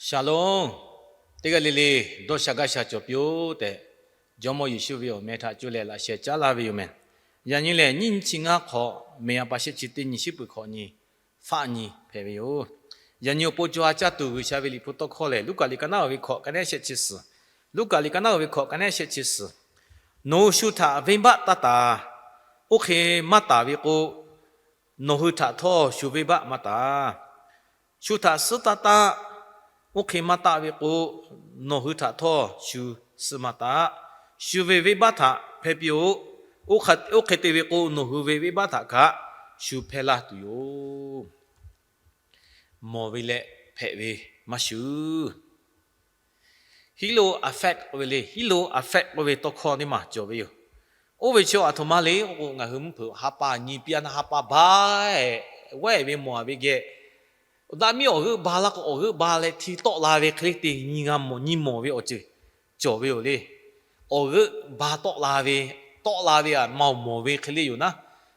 Shalom. Teˇ g'aˇ le le dawˇ sha gaˇ sha cawˬ piˇ-oˆ tehꞈ, Jawˇmawˇ Yeˍsuˆ ve awˬ meh htaꞈ co leh laꞈ sheh caˉ laˇ ve yoˬ meh. Yaꞈ nyi lehˬ, nyiˇ nyiˇ chi ngaˇ hk'awꞈ, mehˬ a pa shehˆ chi teˇ nyi shiˉ peuˬ hkawꞈ nyi faˆ nyi hpehꞈ ve yoˬ. Yaꞈ nyi awˬ pon co ha caˇ tuˬ G'uiˬsha ve liꞈ hpu tawˇ hkawˇ lehˬ, Luˉkaꞈ liꞈ ka naˉ uiˍ ve hkawꞈ ka neˉ shehˆ chi suhˍ. Luˉkaꞈ liꞈ ka naˉ uiˍ ve hkawꞈ ka neˉ shehˆ chi suhˍ. Nawˬ hui shu htaꞈ venˇbaˆ taˇ taˍ. Oˇ hk'e maˇ taˍ ve k'o, nawˬ hui htaꞈ htawˇ shu venˇbaˆ maˇ taˍ. Shu htaꞈ suhˉ taˇ taˆ. Oˇ hk'e maˇ taˆ ve k'o, nawˬ hui htaꞈ htawˇ shu suhˉ maˇ taˆ. Shu ve venˇbaˆ htaꞈ hpehˇ piˇ-oˆ. Oˇ hk'e te ve k'o, nawˬ hui ve venˇbaˆ htaꞈ kaꞈ shu hpehˇ laˇ tuˬ yoˬ. Mawˬ ve leh hpehꞈ ve maˇ shuˍ. Hilo effect k'oˆ ve le, hilo effect k'oˆ ve tawˇ hkawˇ teˇ maˬ cawˬ ve yoˬ. Oˇ ve chi aˬ htoꞈ ma le k'o, ngaˬ hui mvuhˇ hpeuꞈ ha pa nyi piˇ-a na, ha pa ba-e, wehˆ ve mawˬ-a ve geh, daꞈ miˇ awˬ g'euˆ ba laˇ k'o, awˬ g'euˆ ba leh hti tawˆ la ve hk'e le te nyi g'a mawˬ, nyi mawˬ ve awˬ ceuˬ cawˬ ve yoˬ le. Awˬ g'euˆ ba tawˆ la ve, tawˆ la ve aꞈ ma awˬ mawˬ ve hk'e le yoˬ naˉ.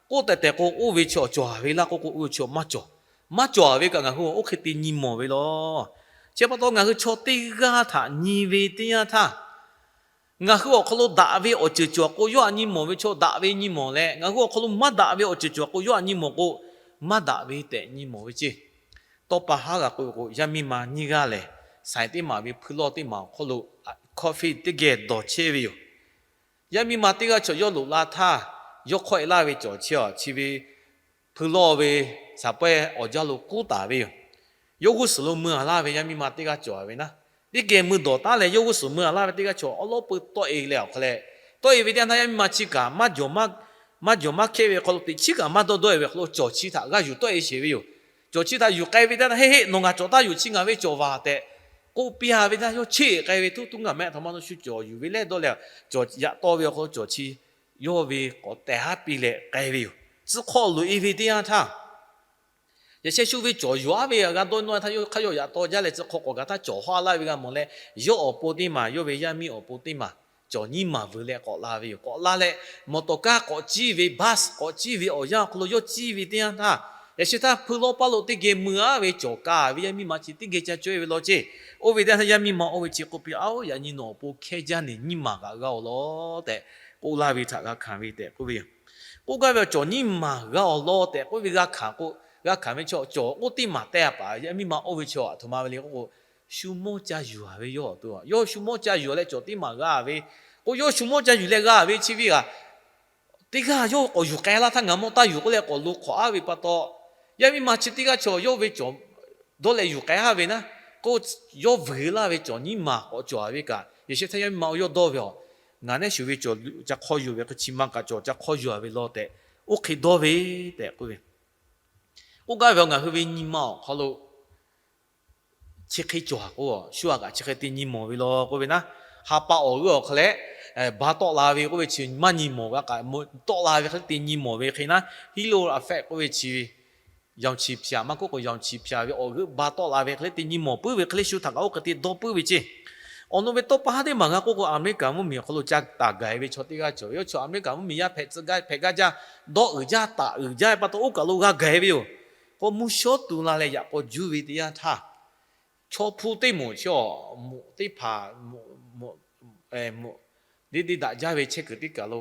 K'oˆ tehˬ tehˬ k'o, oˇ ve chi awˬ cawˬ-a ve laˇ k'oˆ k'o, oˇ ve chi maˇ cawˬ. Maˇ cawˬ-a ve kaꞈ ngaˬ hui oˇ hk'e te nyi mawˬ ve law. Chi pa taw ngaˬ hui chaw teˇ g'aˇ htaꞈ nyi ve teˇ yanˇ htaˇ, ngaˬ hui awˬ hk'aw lo daꞈ ve awˬ ceuˬ cawˬ k'o, yawˇ htaꞈ nyi mawˬ ve chaw daꞈ ve nyi mawˬ leh, ngaˬ hui awˬ hk'aw lo maˇ daꞈ ve awˬ ceuˬ cawˬ k'o, yawˇ htaꞈ nyi mawˬ k'o, maˇ daꞈ ve tehꞈ nyi mawˬ ve ceˇ. Tawˇ pa haˉ g'a k'oˆ ve k'o, yaˇ miˇ ma nyiˇ g'aˇ lehˬ, saiˍ teˇ maˬ ve hpui lawˇ teˇ maˬ awˬ hk'aw lo coffee teˇ geh dawˬ chehˇ ve yoˬ. Yaˇ miˇ ma teˇ g'aˇ chaw yawˇ loꞈ la htaˇ, yawˇ hkawehˆ laˇ ve cawˬ chi, chi ve hpui lawˇ ve saˍ pawehˇ awˬ jaˇ lo kuˉ taˍ ve yoˬ. Yawˇ g'uˇ suhˍ lo mui-a laˇ ve yaˇ miˇ ma teˇ g'aˇ cawˬ-a ve naˉ, teˇ geh mui dawˬ taˉ leh yawˇ g'uˇ suhˍ mui-a laˇ ve teˇ g'aˇ cawˬ awˉ lawˉ peu tawˆ-e leh awˬ hk'aw leh, tawˆ-e ve teˇ yanˇ htaˇ yaˇ miˇ ma chi kaꞈ maˇ jawˬ maˇ hkehˇ ve hk'aw lo teꞈ chiˉ kaꞈ maˇ dawˇ dawˇ-e ve hk'aw lo cawˬ chi htaꞈ g'a yuˬ tawˆ-e sheˍ ve yoˬ. Cawˬ chi htaꞈ yuˬ k'ai ve teˇ yanˇ htaˇ, Heˇ heˆ, nawˬ ngaˬ cawˬ taˇ yuˬ, chi ngaˬ ve cawˬ vaˬ tehꞈ k'oˆ piˇ-a ve teˇ yanˇ, yawˇ cheˇ k'ai ve, Tuˉ tuˉ ngaˬ mehˆ aˬ htoꞈ ma lo shu cawˬ yuˬ ve leh dawˇ leh, cawˬ yaꞈ taw ve awˬ hk'aw lo cawˬ chi yawˇ ve k'awꞈ tehˬ haˉ piˇ leh k'ai ve yoˬ. Tcuh hk'aw loꞈ-e ve teˇ yanˇ htaˇ, yaꞈ sheh shu ve cawˬ yuˬ-a ve g'a dawˇ nawˇ htaˇ, yawˇ hk'aˇ yawˇ yaꞈ taw jaˇ leh tcuh hk'aw k'awꞈ gaˬ htaˇ cawˬ hawˉ-a laˇ ve g'a mawˬ leh, yawˇ awˬ pon teˇ maˬ, yawˇ ve yaˇ miˇ awˬ pon teˇ maˬ cawˬ nyiˇ maˬ vuiˬ leh k'awꞈ la ve yoˬ. K'awꞈ la leh, mawˬ tawˍ kaˇ k'awꞈ ciˇ ve, bus k'awꞈ ciˇ ve awˬ yanˇ awˬ hk'aw lo yawˇ ciˇ ve teˇ yanˇ htaˇ, yaꞈ sheh htaˇ hpui lawˇ paˇ lo teˇ geh mui-a ve cawˬ kaˍ ve yaˇ miˇ ma chi teˇ geh ca cawehˇ ve law ceˇ. Oˇ ve teˇ yanˇ htaˇ yaˇ miˇ ma oˇ ve chi k'oˆ piˇ, Aoˬ, yaꞈ nyi nawˬ awˬ pon hkehˇ jaˇ neˬ nyiˇ maˬ kaꞈ g'a awˬ law tehꞈ k'oˆ laˇ ve htaꞈ g'a hkanˍ ve tehꞈ k'oˆ ve yoˬ. K'oˆ gaˇ ve awˬ cawˬ nyiˇ maˬ g'a awˬ law tehꞈ k'oˆ ve g'a hkanˍ k'o, g'a hkanˍ ve chi cawˬ k'oˆ teˇ maˬ tehˇ-a paˍ yaˇ miˇ ma oˇ ve chi aˬ htoꞈ ma ve le k'oˆ k'o, shu mawˇ ca yuˬ-a ve yawˇ awˬ to, yawˇ shu mawˇ ca yuˬ leh cawˬ teˇ maˬ g'a ve k'o, yawˇ shu mawˇ ca yuˬ leh g'a ve chi ve aꞈ, teˇ g'aˇ yawˇ k'awꞈ yuˬ k'ai laˇ htaˇ ngaˬ mawˇ taˇ yuˬ k'oˆ leh k'awꞈ lo hk'awꞈ-a ve pa taw, yaˇ miˇ ma chi teˇ g'aˇ chaw yawˇ ve cawˬ dawˇ leh yuˬ k'ai-a ve naˉ k'o, yawˇ vuiˬ laˇ ve cawˬ nyiˇ maˬ k'awꞈ cawˬ-a ve kaꞈ, yaꞈ sheh htaˇ yaˇ miˇ ma oˇ yawˇ dawˇ ve aˬ, Ngaˬ nehˉ shuˍ ve cawˬ ca hk'aw yuˬ ve hk'e chi ma kaꞈ cawˬ ca hk'aw yuˬ-a ve law tehꞈ, oˇ hk'e dawˇ ve tehꞈ k'oˆ ve. K'oˆ gaˇ ve aˬ, ngaˬ hui ve nyi ma awˬ hk'aw lo chi hk'e cawˬ-a k'o, shu-a kaꞈ chi hk'e te nyi mawˬ ve law k'oˆ ve naˉ, ha pa awˬ g'euˆ awˬ hk'aw leh ba tawˆ la ve k'oˆ ve chi maˇ nyi mawˬ g'a kaꞈ, tawˆ la ve hk'e te nyi mawˬ ve hk'e naˉ, halo effect k'oˆ ve chi ve, yaꞈ chi hpyaꞈ maˇ k'oˆ k'o, yaꞈ chi hpyaꞈ ve awˬ g'euˆ ba tawˆ la ve hk'e te nyi mawˬ puiˉ ve hk'e le, shu htaꞈ kaꞈ oˇ hk'e te dawˇ puiˉ ve ceˇ. Awˬ nu ve tawˇ pa haˉ teˇ maˬ g'a k'oˆ k'o, Aˍmeˍriˆkaˍ mvuhˇmiˬ awˬ hk'aw lo ca taˍ gaˬ ve chaw teˇ g'aˇ cawˬ ve. Yawˇ chi Aˍmeˍriˆkaˍ mvuhˇmiˬ yaˇ hpehꞈ tcuh gaˇ hpehꞈ gaˇ jaˇ, dawˇ uiˍ jaˇ taˍ uiˍ jaˇ ve pa taw, oˇ kaˬ lo g'a gaˬ ve yoˬ. K'o mvuhˇ shawˉ tu la leh yaꞈ k'aw juˇ ve teˇ yanˇ htaˇ, chaw hpu teˇ moˍ chi awˬ moˍ teˇ hpaˍ, moˍ, moˍ, deˇ deˇ daꞈ jaˇ ve chehˇ kuiˬ teˇ kaˬ lo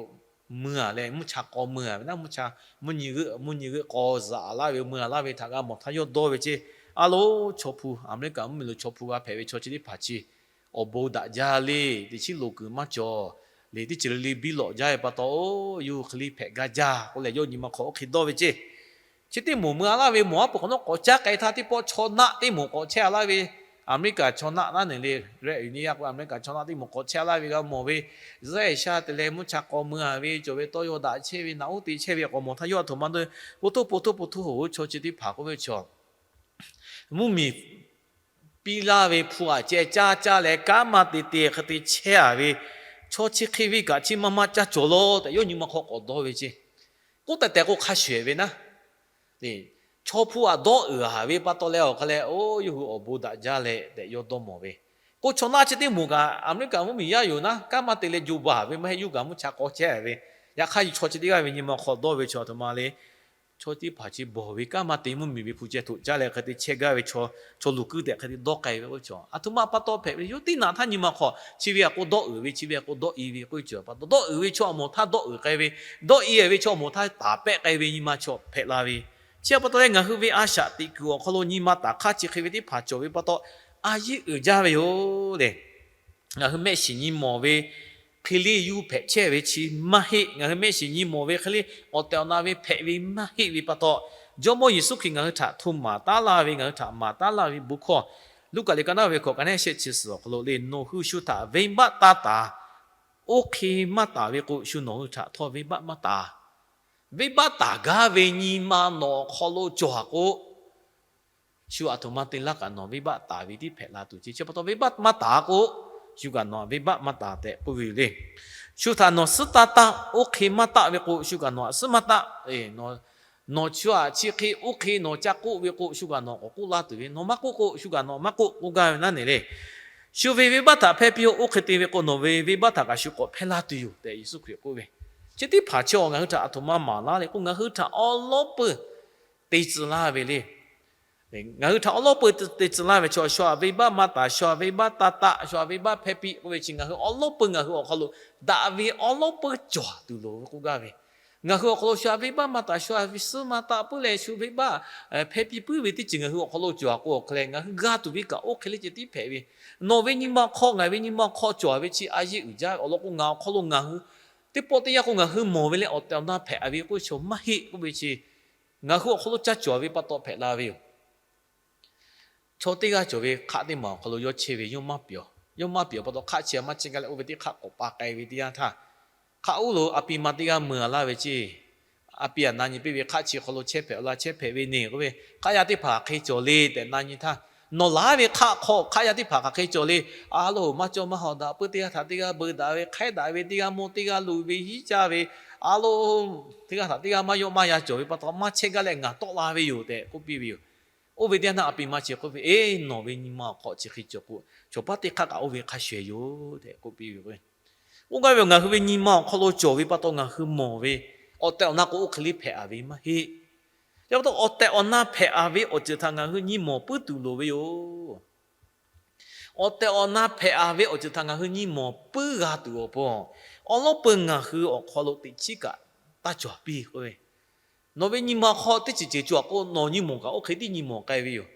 mui-a leh, mvuhˇ cha k'aw mui-a ve naˉ, mvuhˇ cha, mvuhˇ nyi g'euˆ, mvuhˇ nyi g'euˆ k'aw zaꞈ laˇ ve, mui-a laˇ ve htaꞈ g'a mawˬ htaˇ yawˇ dawˇ ve ceˇ. A lo, chaw hpu, Aˍmeˍriˆkaˍ mvuhˇmiˬ lo chaw hpu g'a hpehꞈ ve chaw chi teˇ hpaˍ chi awˬ bon daꞈ jaˇ le, teꞈ chiˉ loˍ kuiˬ maˇ cawˬ le, teˇ ceuˬ le le biˇ lawꞈ jaˇ ve pa taw, oˇ, yawˇ hui hk'e le hpehꞈ gaˇ jaˇ k'oˆ leh, yawˇ nyi ma hk'aw oˇ hk'e dawˇ ve ceˇ. Chi teˇ moˍ mui-a laˇ ve mawˬ aˉ peuˬ hk'awꞈ nawˉ k'awꞈ caˉ k'ai htaˇ, teˇ pawˆ chaw naˆ teˇ moˍ k'awꞈ chehˇ-a laˇ ve, Aˍmeˍriˆkaˍ chaw naˆ naˉ neˬ le, Red Union yaˇ k'o Aˍmeˍriˆkaˍ chaw naˆ teˇ moˍ k'awꞈ chehˇ-a laˇ ve g'a mawˬ ve, Zeˉ Eˍsha te leh mvuhˇ cha k'aw mui-a ve cawˬ ve tawˇ yaw daꞈ chehˇ ve, naꞈ uˉ te chehˇ ve k'awꞈ mawˬ htaˇ, yawˇ a htoꞈ ma, po htoˇ po htoˇ po htoˇ hoꞈ-o, chaw chi teˇ hpaˍ k'oˆ ve chaw mvuhˇmiˬ piˇ laˇ ve hpu aꞈ ceh caˇ caˇ leh, kanˉ maˇ te te hk'e te chehˇ-a ve, chaw chi hk'e ve kaꞈ chi maˇ maˇ caˇ cawˬ law tehꞈ, yawˇ nyi ma hk'aw k'awꞈ dawˇ ve ceˇ. K'oˆ tehˬ tehˬ k'o, hk'a shuˍ-ehˍ ve naˉ, chaw hpu aꞈ dawˇ uiˍ-a ve pa taw leh awˬ hk'a leh, oˇ, yawˇ hui awˬ bon daꞈ jaˇ leh tehꞈ yawˇ dawˇ mawˬ ve. K'o chaw naˆ chi teˇ moˍ kaꞈ Aˍmeˍriˆkaˍ mvuhˇmiˬ yaˇ yoˬ naˉ, kanˉ maˇ te leh jo baˬ ve maˇ heˆ, yuˇ gaˬ mvuhˇ cha k'aw chehˇ ve. Yaꞈ hk'aˇ, chaw chi teˇ g'aˇ ve nyi ma hk'aw dawˇ ve chaw a htoꞈ ma le, Chaw teˇ hpaˍ chi bawˬ ve kanˉ maˇ te mvuhˇmiˬ ve hpu ceh htoꞈ caˇ leh hk'e te chehˇ gaˇ ve chaw, chaw luˬ kuiˉ tehꞈ hk'e te dawˇ k'ai ve k'oˆ ve chaw, aˬ htoꞈ ma pa taw hpehꞈ ve le. Yawˇ teˇ naꞈ htaˇ nyi ma hk'aw chi ve a k'o dawˇ uiˍ ve, chi ve a k'o dawˇ i ve k'oˆ ve chaw pa taw, dawˇ uiˍ ve chaw awˬ moˍ htaˇ dawˇ uiˍ k'ai ve, dawˇ i ve chaw awˬ moˍ htaˇ taˍ pehˆ k'ai ve nyi ma chaw hpehꞈ la ve. Chi pa taw leh ngaˬ hui ve a shaꞈ teꞈ kuiˬ awˬ hk'aw lo nyi ma taˍ hk'aˇ chi hk'e ve teˇ hpaˍ cawˬ ve pa taw, a yeˇ uiˍ jaˇ ve yoˬ le. Ngaˬ hui mehˆ shiˍ nyi mawˬ ve hk'e le yuˇ hpehꞈ chehˇ ve chi maˇ heˆ. Ngaˬ hui mehˆ shiˍ nyi mawˬ ve hk'e le awˬ tehˬ awˬ na ve hpehꞈ ve maˇ heˆ ve pa taw, Jawˇmawˇ Yeˍsuˆ Hkriꞈ ngaˬ hui htaꞈ hto maˍ taˉ laˇ ve, ngaˬ hui htaꞈ maˍ taˉ laˇ ve bon hkawˇ, Luˉkaꞈ liꞈ ka naˉ ve hkawꞈ ka neˉ shehˆ chi suhˍ awˬ hk'aw lo le, Nawˬ hui shu htaꞈ venˇbaˆ taˇ taˍ. Oˇ hk'e maˇ taˍ ve k'o, shu nawˬ hui htaꞈ htawˇ venˇbaˆ maˇ taˍ. Venˇbaˆ taˍ gaˇ ve nyi ma nawˬ awˬ hk'aw lo cawˬ k'o, shu aˬ htoꞈ ma te laˇ kaꞈ nawˬ venˇbaˆ taˍ ve tiˉ hpehꞈ la tuˬ ce. Chi pa taw venˇbaˆ maˇ taˍ k'o, shu kaꞈ nawˬ venˇbaˆ maˇ taˍ tehꞈ k'oˆ ve yoˬ le. Shu htaꞈ nawˬ suhˉ taˇ taˆ. Oˇ hk'e maˇ taˆ ve k'o, shu kaꞈ nawˬ aꞈ suhˉ maˇ taˆ. Nawˬ shu aꞈ chi hk'e oˇ hk'e nawˬ ca k'oˆ ve k'o, shu kaꞈ nawˬ k'awꞈ k'oˆ laˇ tuˬ ve. Nawˬ maˇ k'oˆ k'o, shu kaꞈ nawˬ maˇ k'oˆ k'oˆ gaˇ ve naˉ ne le. Shu ve venˇbaˆ htaꞈ hpehˇ piˇ-oˆ. Oˇ hk'e te ve k'o, nawˬ ve venˇbaˆ htaꞈ kaꞈ shu k'awꞈ hpehˇ laˇ tuˬ yoˬ tehꞈ Yeˍsuˆ Hkriꞈ k'oˆ ve. Chi teˇ hpaˍ chi ngaˬ hui htaꞈ aˬ htoꞈ ma maˍ laˇ le k'o, ngaˬ hui htaꞈ awˉ lawˉ peuˬ te tcuh laˇ ve le. Ngaˬ hui htaꞈ awˉ lawˉ peuˬ te tcuh laˇ ve chaw, shu aꞈ venˇbaˆ maˇ taˍ, shu aꞈ venˇbaˆ taˇ taˆ, shu aꞈ venˇbaˆ hpehˇ piˇ k'oˆ ve chi ngaˬ hui awˉ lawˉ peuˬ ngaˬ hui awˬ hk'aw lo daꞈ ve awˉ lawˉ peuˬ cawˬ tuˬ loˍ ve k'oˆ gaˇ ve. Ngaˬ hui awˬ hk'aw lo shu aꞈ venˇbaˆ maˇ taˍ, shu aꞈ suhˉ maˇ taˆ puiˉ leh shu venˇbaˆ hpehˇ piˇ puiˉ ve teˇ ceuˬ ngaˬ hui awˬ hk'aw lo cawˬ k'o, awˬ hk'aw leh ngaˬ hui g'a tuˬ ve kaꞈ oˇ hk'e le ceh tiˉ hpehꞈ ve. Nawˬ ve nyi ma hk'aw, ngaˬ ve nyi ma hk'aw cawˬ ve chi a yeˇ uiˍ jaˇ ve. Awˬ lawn k'o, ngaˬ awˬ hk'aw lo ngaˬ hui teˇ pawˆ teˇ yanˇ k'o ngaˬ hui mawˬ ve leh awˬ tehˬ awˬ na hpehꞈ ve k'oˆ ve chaw maˇ heˆ k'oˆ ve chi, ngaˬ hui awˬ hk'aw lo ca cawˬ ve pa taw hpehꞈ la ve yoˬ. Chaw teˇ g'aˇ cawˬ ve hk'aˆ teˇ maˬ awˬ hk'aw lo yawˇ chehˇ ve, yawˇ maˇ pyawˬ. Yawˇ maˇ pyawˬ pa taw hk'aˆ chi a maˇ chehˇ gaˇ leh oˇ ve teˇ hk'aˆ k'awꞈ pa k'ai ve teˇ yanˇ htaˇ, hk'aˆ uˉ lo a pi ma teˇ g'aˇ mui a laˇ ve ceˇ. A pi aꞈ na nyi piˇ ve hk'aˆ chi hk'aw lo chehˇ hpehꞈ la, chehˇ hpehꞈ ve neˬ k'oˆ ve, hk'aˆ yaˇ teˇ hpaˍ hk'aˬ hk'e cawˬ le tehꞈ na nyi htaˇ, nawˬ laˬ ve hk'aˆ hk'aw hk'aˆ yaˇ teˇ hpaˍ hk'aˬ hk'e cawˬ le. A loˬ, maˇ cawˇ maˇ hawˍ daꞈ puiˉ teˇ g'aˇ htaꞈ teˇ g'aˇ beu daꞈ ve, hk'aiˉ daꞈ ve, teˇ g'aˇ mawˇ teˇ g'aˇ loꞈ ve, hiˉ caˇ ve, a loˬ, teˇ g'aˇ htaꞈ teˇ g'aˇ maˇ yawˆ maˇ yan cawˬ ve pa taw maˇ chehˇ gaˇ leh ngaˬ tawˆ la ve yoˬ tehꞈ k'oˆ piˇ ve yoˬ. Oˇ ve teˇ yanˇ htaˇ a pi ma chi k'oˆ ve, Eˬ, nawˬ ve nyi ma awˬ hk'aw chi hk'e cawˬ k'o, chaw paˉ teˇ hk'aˆ kaꞈ oˇ ve hk'a shuˍ shuˍ yoˬ tehꞈ k'oˆ piˇ ve k'o, k'oˆ gaˇ ve ngaˬ hui ve nyi ma awˬ hk'aw lo cawˬ ve pa taw ngaˬ hui mawˬ ve, awˬ tehˬ awˬ na k'o oˇ hk'e le hpehꞈ a ve maˇ heˆ. Chi pa taw awˬ tehˬ awˬ na hpehꞈ a ve awˬ ceuˬ htaꞈ ngaˬ hui nyi mawˬ puiˉ tuˬ loˍ ve yoˬ. Awˬ tehˬ awˬ na hpehꞈ a ve awˬ ceuˬ htaꞈ ngaˬ hui nyi mawˬ puiˉ g'a tuˬ awˬ pon, awˉ lawˉ peuˬ ngaˬ hui awˬ hk'aw lo teꞈ chiˉ kaꞈ taˇ cawˬ piˇ k'oˆ ve, nawˬ ve nyi ma hk'aw teˇ ceuˬ ceuˬ cawˬ k'o, nawˬ nyi mawˬ kaꞈ oˇ hk'e tiˉ nyi mawˬ k'ai ve yoˬ.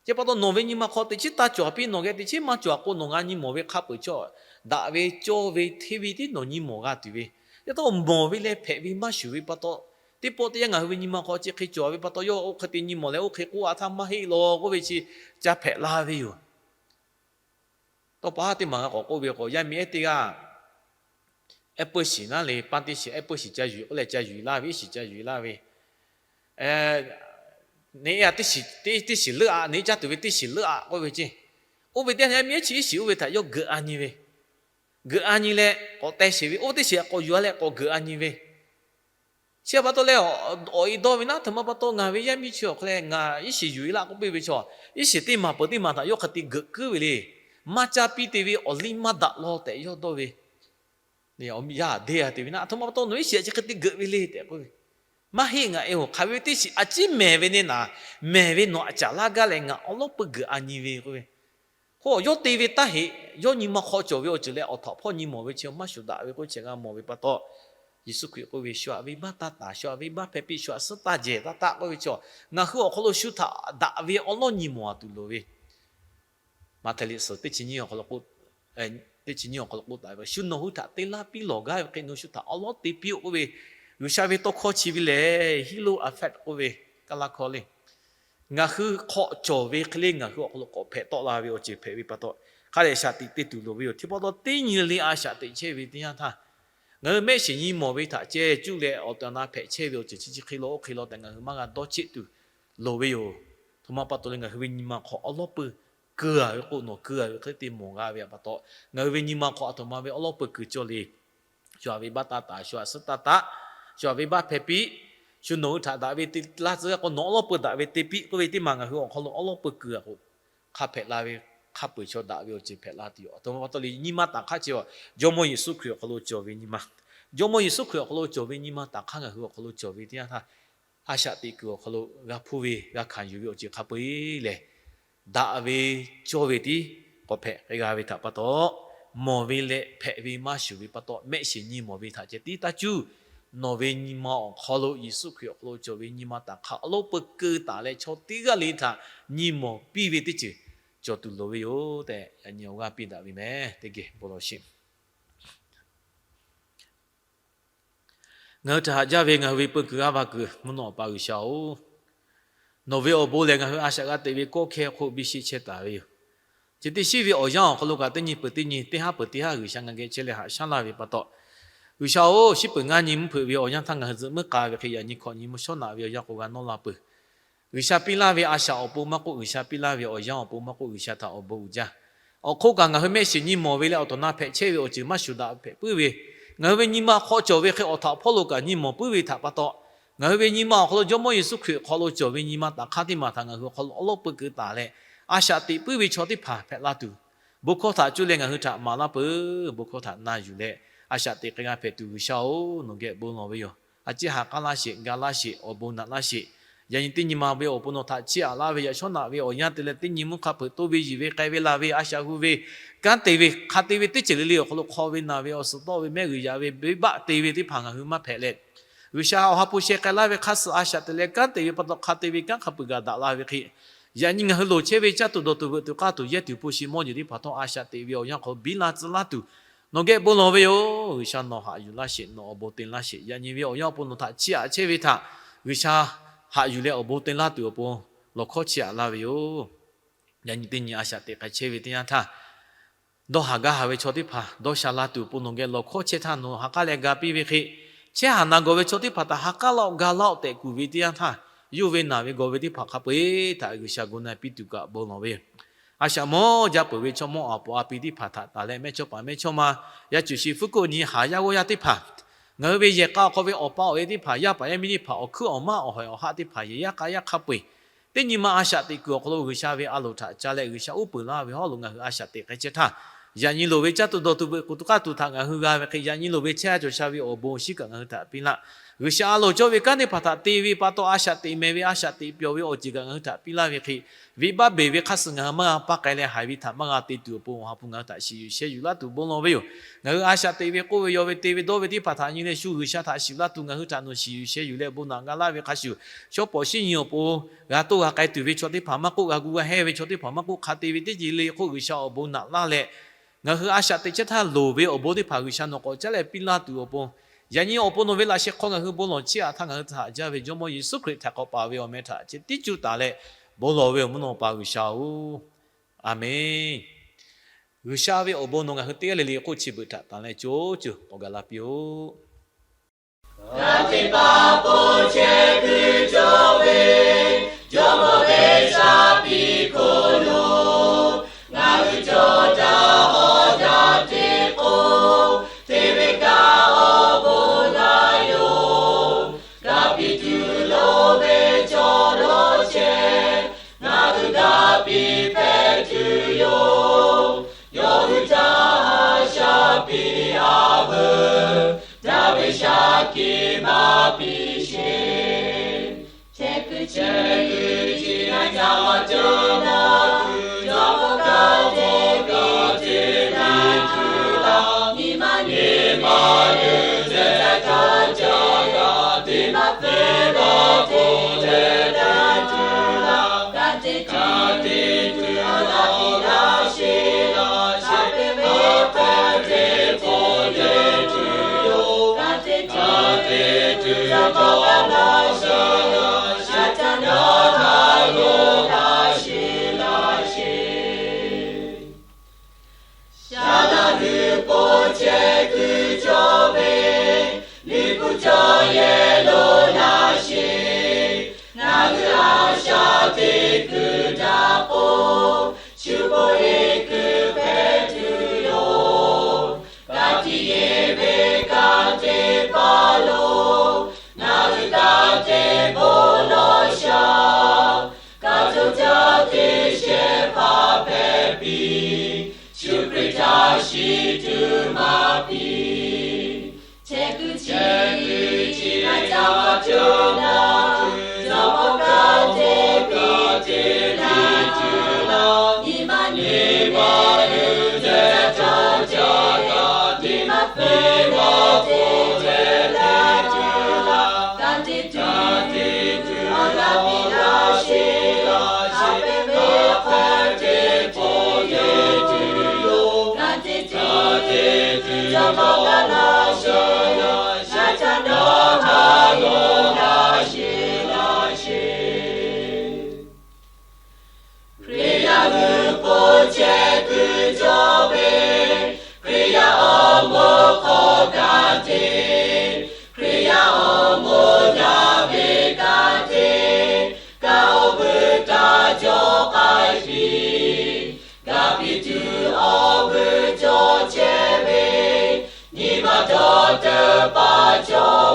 Chi pa taw nawˬ ve nyi ma hk'aw teꞈ chiˉ taˇ cawˬ piˇ, nawˬ geh teꞈ chiˉ maˇ cawˬ k'o, nawˬ g'a nyi mawˬ ve hk'a peu-eˬ chaw daꞈ ve, cawˇ ve, hteˇ ve tiˉ nawˬ nyi mawˬ g'a tuˬ ve. Chi pa taw mawˬ ve leh hpehꞈ ve maˇ shuˍ ve pa taw, teˇ pawˆ teˇ yanˇ ngaˬ hui ve nyi ma hk'aw chi hk'e cawˬ ve pa taw, yawˇ oˇ hk'e te nyi mawˬ leh oˇ hk'e k'oˆ a htaˇ maˇ heˆ law k'oˆ ve chi ca hpehꞈ la ve yoˬ. Tawˇ pa teˇ maˬ g'a k'awꞈ k'oˆ ve k'o, yaˇ miˇ ehˉ teˇ g'aˇ apple shiˍ naˉ le, paˇ teˇ shiˍ apple shiˍ ca yuˬ k'oˆ leh ca yuˬ laˇ ve, iˉ shiˍ ca yuˬ laˇ ve, neˇ a teˇ shiˍ leuˆ a, neˇ caˇ tuˬ ve teˇ shiˍ leuˆ a k'oˆ ve ceˇ. Oˇ ve teˇ yanˇ miˇ ehˉ chi iˉ shiˍ oˇ ve htaꞈ yawˇ geuꞈ a nyi ve, geuꞈ a nyi leh k'awꞈ teh sheˍ ve, oˇ ve teˇ shiˍ k'awꞈ yuˬ a leh k'awꞈ geuꞈ a nyi ve. Chi pa taw leh, awˬ e dawˇ ve naˉ, aˬ htoꞈ ma pa taw ngaˬ ve yaˇ miˇ chi awˬ hk'aw leh ngaˬ iˉ shiˍ yuˬ e laˇ k'oˆ piˇ ve chaw, iˉ shiˍ teˇ maˬ peuˬ teˇ maˬ htaꞈ yawˇ hk'a te geuꞈ kuiˉ ve le. Maˇ caˇ piˇ te ve awˬ liˇ maˇ daꞈ law tehꞈ yawˇ dawˇ ve, yaˇ deˇ a te ve naˉ, aˬ htoꞈ ma pa taw nawˬ iˉ shiˍ chi hk'e te geuꞈ ve le tehꞈ k'oˆ ve. Maˇ heˆ, ngaˬ e oˬ hk'aˬ ve teˇ shiˍ a ciˉ mehˍ ve neˇ naˍ, mehˍ ve nawˬ aꞈ caˍ laˇ gaˇ leh ngaˬ awˉ lawˉ peuˬ geuꞈ a nyi ve k'oˆ ve. K'o yawˇ te ve taˇ heꞈ, yawˇ nyi ma hk'aw cawˬ ve awˬ ceuˬ leh awˬ htaꞈ hpawˇ nyi mawˬ ve chi maˇ shuˍ daꞈ ve k'oˆ chi g'a mawˬ ve pa taw, Yeˍsuˆ Hkriꞈ k'oˆ ve, Shu aꞈ venˇbaˆ taˇ taˍ, shu aꞈ venˇbaˆ hpehˇ piˇ, shu aꞈ suhˉ taˇ jehˬ taˇ taˆ k'oˆ ve chaw, ngaˬ hui awˬ hk'aw lo shu htaꞈ daꞈ ve awˉ lawˉ nyi mawˬ a tuˬ loˍ ve. Maꞈhtehˍ liꞈ suhˍ teˇ chi nyiˇ awˬ hk'aw lo k'oˆ, teˇ chi nyiˇ awˬ hk'aw lo k'oˆ taˍ ve, Shu nawˬ hui htaꞈ te laˇ piˇ lawˬ gaˇ ve hk'e nawˬ shu htaꞈ awˉ lawˉ te piˇ-oˆ k'oˆ ve, G'uiˬsha ve tawˇ hkawˇ chi ve lehˬ, Hiˉloˇaˍhpehˆ k'oˆ ve, Kaˇlaˇ hkawˇ le. Ngaˬ hui hk'aw cawˬ ve hk'e le ngaˬ hui awˬ hk'aw lo k'awꞈ hpehꞈ tawˆ la ve awˬ ceuˬ hpehꞈ ve pa taw, hk'a dehꞈ shaꞈ teꞈ te tuˬ loˍ ve yoˬ. Teˇ pa taw teˇ nyi le a shaꞈ teꞈ chehˇ ve teˇ yanˇ htaˇ, ngaˬ hui mehˆ shiˍ nyi mawˬ ve htaꞈ ceh cuˇ leh awˬ tehˬ awˬ na hpehꞈ chehˇ ve awˬ ceuˬ chi chi hk'e law oˇ hk'e law tehꞈ ngaˬ hui maˇ g'a dawˇ cheˆ tuˬ loˍ ve yoˬ. Aˬ htoꞈ ma pa taw le, ngaˬ hui ve nyi ma hk'aw awˉ lawˉ peuˬ keu a ve k'o, nawˬ keu a ve hk'e le te mawˬ g'a ve pa taw, ngaˬ hui ve nyi ma hk'aw aˬ htoꞈ ma ve awˉ lawˉ peuˬ keu cawˇ le. Shu aꞈ venˇbaˆ taˇ taˍ, shu aꞈ suhˉ taˇ taˆ, shu aꞈ venˇbaˆ hpehˇ piˇ, shu nawˬ hui htaꞈ daꞈ ve te laˇ tcuh g'a k'o, nawˬ awˉ lawˉ peuˬ daꞈ ve te piˇ k'oˆ ve teˇ maˬ ngaˬ hui awˬ hk'aw lo awˉ lawˉ peuˬ keu a k'o, hk'a hpehꞈ la ve, hk'a peu-eˬ chaw daꞈ ve awˬ ceuˬ hpehꞈ la tuˬ yoˬ. Aˬ htoꞈ ma pa taw le, nyi ma taˍ hk'aˇ chi a Jawˇmawˇ Yeˍsuˆ Hkriꞈ awˬ hk'aw lo cawˬ ve nyi ma, Jawˇmawˇ Yeˍsuˆ Hkriꞈ awˬ hk'aw lo cawˬ ve nyi ma taˍ hk'aˇ ngaˬ hui awˬ hk'aw lo cawˬ ve teˇ yanˇ htaˇ, a shaꞈ teꞈ kuiˬ awˬ hk'aw lo g'a hpuˇ ve g'a hkanˍ yuˬ ve awˬ ceuˬ hk'a peu-eˬ lehˬ, daꞈ ve cawˇ ve tiˉ k'awꞈ hpehꞈ k'ai g'a ve htaꞈ pa taw, mawˬ ve leh hpehꞈ ve maˇ shuˍ ve pa taw, mehˆ shiˍ nyi mawˬ ve htaꞈ ceh tiˉ taˇ cuˇ. Nawˬ ve nyi ma awˬ hk'aw lo Yeˍsuˆ Hkriꞈ awˬ hk'aw lo cawˬ ve nyi ma taˍ hk'aˇ awˉ lawˉ peu keu taˍ leh, chaw teˇ g'aˇ le htaꞈ nyi mawˬ piˇ ve teˇ ceuˬ cawˬ tuˬ loˍ ve yoˬ tehꞈ, yaꞈ nyi awˬ g'aˇ piˇ daꞈ ve meh. Teˇ geh bon lawˬ sheˍ. Ngaˬ hui htaꞈ haꞈ jaˇ ve ngaˬ hui ve peu kuiˬ g'aˇ va kuiˬ mvuhˇ naw awˬ pa G'uiˬsha-oˬ, nawˬ ve awˬ bon lehˬ ngaˬ hui a shaꞈ g'a teꞈ ve kawˆ hkehˇ hk'oˆ biˇ sheˆ chehˇ taˍ ve yoˬ. Chi teˇ shiˉ ve awˬ yanˇ awˬ hk'aw lo kaꞈ teˇ nyi peuˬ teˇ nyi, teˇ haˉ peuˬ teˇ haˉ G'uiˬsha ngaˬ geh chehˇ leh haꞈ shaˉ laˇ ve pa taw, G'uiˬsha-oˬ, shiˉ peuˬ ngaˇ nyi mvuhˇ hpeuꞈ ve awˬ yanˇ htaˇ ngaˬ hui zuhꞈ muiˉ k'a ve hk'e, yaꞈ nyi hkawꞈ nyi mvuhˇ shawˉ naꞈ ve awˬ yanˇ k'o g'a nawˇ la peuˬ. G'uiˬsha piˇ laˇ ve a shaꞈ awˬ pon maˇ k'oˆ, G'uiˬsha piˇ laˇ ve awˬ yanˇ awˬ pon maˇ k'oˆ, G'uiˬsha htaꞈ awˬ bon uiˍ jaˇ. Awˬ hk'oˆ kaꞈ ngaˬ hui mehˆ shiˍ nyi mawˬ ve leh awˬ tawˍ na hpehꞈ chehˇ ve awˬ ceuˬ maˇ shuˍ daꞈ hpehꞈ puiˉ ve, ngaˬ hui ve nyi ma hk'aw cawˬ ve hk'e awˬ htaꞈ hpawˇ lo kaꞈ nyi mawˬ puiˉ ve htaꞈ pa taw, ngaˬ hui ve nyi ma awˬ hk'aw lo Jawˇmawˇ Yeˍsuˆ Hkriꞈ hk'aw lo cawˬ ve nyi ma taˍ hk'aˇ teˇ maˬ htaꞈ ngaˬ hui awˬ hk'aw lo awˉ lawˉ peu keu taˍ leh, a shaꞈ teꞈ puiˉ ve chaw teˇ hpaˍ hpehꞈ la tuˬ, bon hkawˇ htaꞈ cuˇ leh ngaˬ hui htaꞈ maˍ laˇ peuˬ. Bon hkawˇ htaꞈ na yuˬ leh, a shaꞈ teꞈ k'ai g'a hpehꞈ tuˬ G'uiˬsha-oˬ, nawˬ geh bon lawˬ ve yoˬ. A ciˉ ha k'aˉ laˇ sheˍ, ga laˇ sheˍ, awˬ bon naꞈ laˇ sheˍ. Yaꞈ nyi teˇ nyi ma ve awˬ pon nawˬ htaꞈ chiˇ aꞈ laˇ ve yaꞈ shawˉ naꞈ ve awˬ yanˇ te leh teˇ nyi mvuhˇ hk'a hpeuꞈ toˇ ve yiˬ ve k'ai ve laˬ ve a shaꞈ hu ve kanˉ te ve hk'a te ve teˇ ceuˬ le le awˬ hk'aw lo hk'aw ve naˬ ve awˬ suhˍ tawˆ ve mehˆ g'uiˬ yaꞈ ve venˇbaˆ te ve teˇ hpaˍ ngaˬ hui maˇ hpehꞈ leh, G'uiˬsha awˬ ha hpu sheh k'ai laˇ ve hk'a suh a shaꞈ teꞈ leh kanˉ te ve pa taw hk'a te ve kanˉ hk'a peu-eˬ gaˬ daꞈ la ve hk'e, yaꞈ nyi ngaˬ hui loˍ chehˇ ve caˇ tuˬ dawˬ tuˬ veuꞈ tuˬ k'aˇ tuˬ yehˇ tuˬ hpu shi mawˇ jeˬ teˇ hpaˍ htawˇ a shaꞈ teꞈ ve awˬ yanˇ hk'aw biˇ la tcuh laˇ tuˬ, nawˬ geh bon lawˬ ve yoˬ. G'uiˬsha nawˬ haꞈ yuˬ laˇ sheˍ, nawˬ awˬ bon te laˇ sheˍ. Yaꞈ nyi ve awˬ yanˇ awˬ pon nawˬ htaꞈ chiˇ aꞈ chehˇ ve htaꞈ G'uiˬsha haꞈ yuˬ leh awˬ bon te laˇ tuˬ awˬ pon lawˬ hkawˇ chiˇ aꞈ laˇ ve yoˬ. Yaꞈ nyi teˇ nyi a shaꞈ teꞈ k'ai chehˇ ve teˇ yanˇ htaˇ, dawˇ haˍ gaˇ haˍ ve chaw teˇ hpaˍ dawˇ sha la tuˬ awˬ pon nawˬ geh lawˬ hkawˇ chehˇ htaˇ nawˬ ha k'aˉ leh ga piˇ ve hk'e, chehˇ haˍ na gawˬ ve chaw teˇ hpaˍ htaꞈ ha k'aˉ laˇ-oˆ, ga laˇ-oˆ tehꞈ kuˬ ve teˇ yanˇ htaˇ, yawˇ ve naˬ ve gawˬ ve teˇ hpaˍ hk'a peu-eˬ htaꞈ G'uiˬsha gu na piˇ tuˬ kaꞈ bon lawˬ ve yoˬ. A shaꞈ mawˇ jaˇ peuˬ ve chaw mawˇ aˬ poꞈ a pi teˇ hpaˍ htaꞈ taˍ leh mehˇchawˇpaˍ mehˇchawˇma yaˇ cuˬ shi fuˉ koˆ nyi haˍ yaˇ g'awˇ yaˇ teˇ hpaˍ, ngaˬ hui ve yehˬ k'a awˬ hk'aw ve awˬ pa awˬ e teˇ hpaˍ, yaˇ paˍ yaˇ miˇ teˇ hpaˍ, awˬ hkuiˉ awˬ maˇ awˬ hawehˬ awˬ haˆ teˇ hpaˍ, yehˬ yaˇ k'a yaˇ hk'a peu-eˬ teˇ nyi ma a shaꞈ teꞈ kuiˬ awˬ hk'aw lo G'uiˬsha ve a loˍ htaꞈ ca leh G'uiˬsha uˉ peunˍ laˇ ve hawˉ lo ngaˬ hui a shaꞈ teꞈ k'ai chehˇ htaˇ, yaꞈ nyi loˍ ve caˇ tuˬ dawˬ tuˬ veuꞈ kuˬ tuˬ k'aˇ tuˬ htaꞈ ngaˬ hui g'a ve hk'e, yaꞈ nyi loˍ ve chehˇ a cawˬ sha ve awˬ bon awˬ shinˉ kaꞈ ngaˬ hui htaꞈ piˇ laˇ. G'uiˬsha a loˍ cawˇ ve kanˉ teˇ hpaˍ htaꞈ te ve pa taw a shaꞈ teꞈ mehˍ ve a shaꞈ teꞈ pyawˬ ve awˬ ceuˬ kaꞈ ngaˬ hui htaꞈ piˇ laˇ ve hk'e, venˇbaˆ beˬ ve hk'a suh ngaˬ hui maˇ g'a paˇ k'ai leh haiˬ ve htaꞈ maˇ g'a te tuˬ awˬ pon awˬ ha hpu ngaˬ hui htaꞈ shiˍ yuˬ sheh yuˬ laˇ tuˬ bon lawˬ ve yoˬ. Ngaˬ hui a shaꞈ teꞈ ve k'oˆ ve yaw ve te ve dawˇ ve teˇ hpaˍ htaꞈ nyi leh shu G'uiˬsha htaꞈ shiˍ laˇ tuˬ ngaˬ hui htaꞈ nawˬ shiˍ yuˬ sheh yuˬ leh bon naꞈ ga laˇ ve hk'a shuˍ, shawˉ pawˍ shiˉ nyi awˬ pon g'a toˇ g'a k'ai tuˬ ve chaw teˇ hpaˍ maˇ k'oˆ, g'a gu g'a hehˇ ve chaw teˇ hpaˍ maˇ k'oˆ, hk'a te ve teˇ ceuˬ le hk'oˆ G'uiˬsha awˬ bon naꞈ laˇ leh, ngaˬ hui a shaꞈ teꞈ chehˇ htaˇ loˍ ve awˬ bon teˇ hpaˍ G'uiˬsha nawˬ k'awꞈ caˉ leh piˇ laˇ tuˬ awˬ pon, yaꞈ nyi awˬ pon nawˬ ve laꞈ sheh hk'aw ngaˬ hui bon lawˬ chiˇ aꞈ htaˇ ngaˬ hui htaꞈ haꞈ jaˇ ve Jawˇmawˇ Yeˍsuˆ Hkriꞈ htaꞈ k'awꞈ paˍ ve awˬ meh htaꞈ chi tiˉ cuˇ taˍ leh bon lawˬ ve awˬ mvuhˇ naw pa G'uiˬsha-oˬ, Aˍmenˇ. G'uiˬsha ve awˬ bon nawˬ ngaˬ hui teˇ g'aˇ le le k'oˆ chi beuꞈ htaꞈ tanˬ leh co co k'awꞈ gaˬ la piˇ-oˆ. G'aˇ teˇ hpaˍ k'o chehˇ kuiˬ cawˬ ve, Jawˇmawˇ ve shaˍ piˇ hk'oˆ lo, ngaˬ hui cawˬ daꞈ hawˉ daꞈ teˇ k'o, te ve kaꞈ awˬ bon g'a yoˬ. G'a piˇ tuˬ loˍ ve chaw lo chehˇ, ngaˬ hui g'a piˇ hpehꞈ tuˬ yoˬ. Yawˇ hui htaꞈ shaˍ piˇ a veuˬ, daꞈ ve shaˍ kiˍ maˇ piˇ sheˍ. Chehˇ kuiˬ chehˇ kuiˬ chi na ca maˇ cawˬ naˇ, yawˇ hui g'a te g'a te piˇ tuˬ laˇ, nyi ma nyi ma leuˬ te ca ca g'a te maˇ te g'a te te tuˬ laˇ, g'a te g'a te tuˬ laˇ piˇ laˇ sheˍ laˇ sheˍ, a hpehꞈ te hpawˇ te tuˬ yoˬ. G'a te g'a te tuˬ laˇ g'a laˇ sheˍ laˇ sheˍ, ca ca naˇ naˇ lo laˇ sheˍ laˇ sheˍ. Saˍtanˍ hui k'o chehˇ kuiˬ cawˬ ve, liꞈ hpu cawˬ yehˬ lo laˇ sheˍ. Ngaˬ hui a shaꞈ teꞈ kuiˬ htaꞈ k'o, shu hk'oˆ heˆ kuiˬ hpehꞈ tuˬ yoˬ. Ka tiꞈ yeˬ ve ka teˇ hpaˍ lo, ngaˬ hui ka te bon lawˬ shaˍ. Ka tuˬ caˇ teˇ shehˍ hpaˇ hpehꞈ piˇ, Yeˍsuˆ Hkriꞈ htaꞈ shiˍ tuˬ maˇ piˇ. Chehˇ kuiˬ chehˇ kuiˬ chi na ca maˇ cawˬ naˇ, Awˬ laꞈ g'a laˇ sheˍ, shaˉ caˇ dawˇ haˍ ve laˇ sheˍ laˇ sheˍ. Hkriꞈ yaˇ g'uiˬ po chehˇ kuiˬ cawˬ ve, Hkriꞈ yaˇ awˬ moˍ hk'aw ka te, Hkriꞈ yaˇ awˬ moˍ yaˇ ve ka te, kaꞈ awˬ vuiˬ htaꞈ cawˬ k'ai piˇ. Ga piˇ tuˬ awˬ vuiˬ cawˬ chehˇ ve, nyi ma dawˬ teuˬ paˍ cawˬ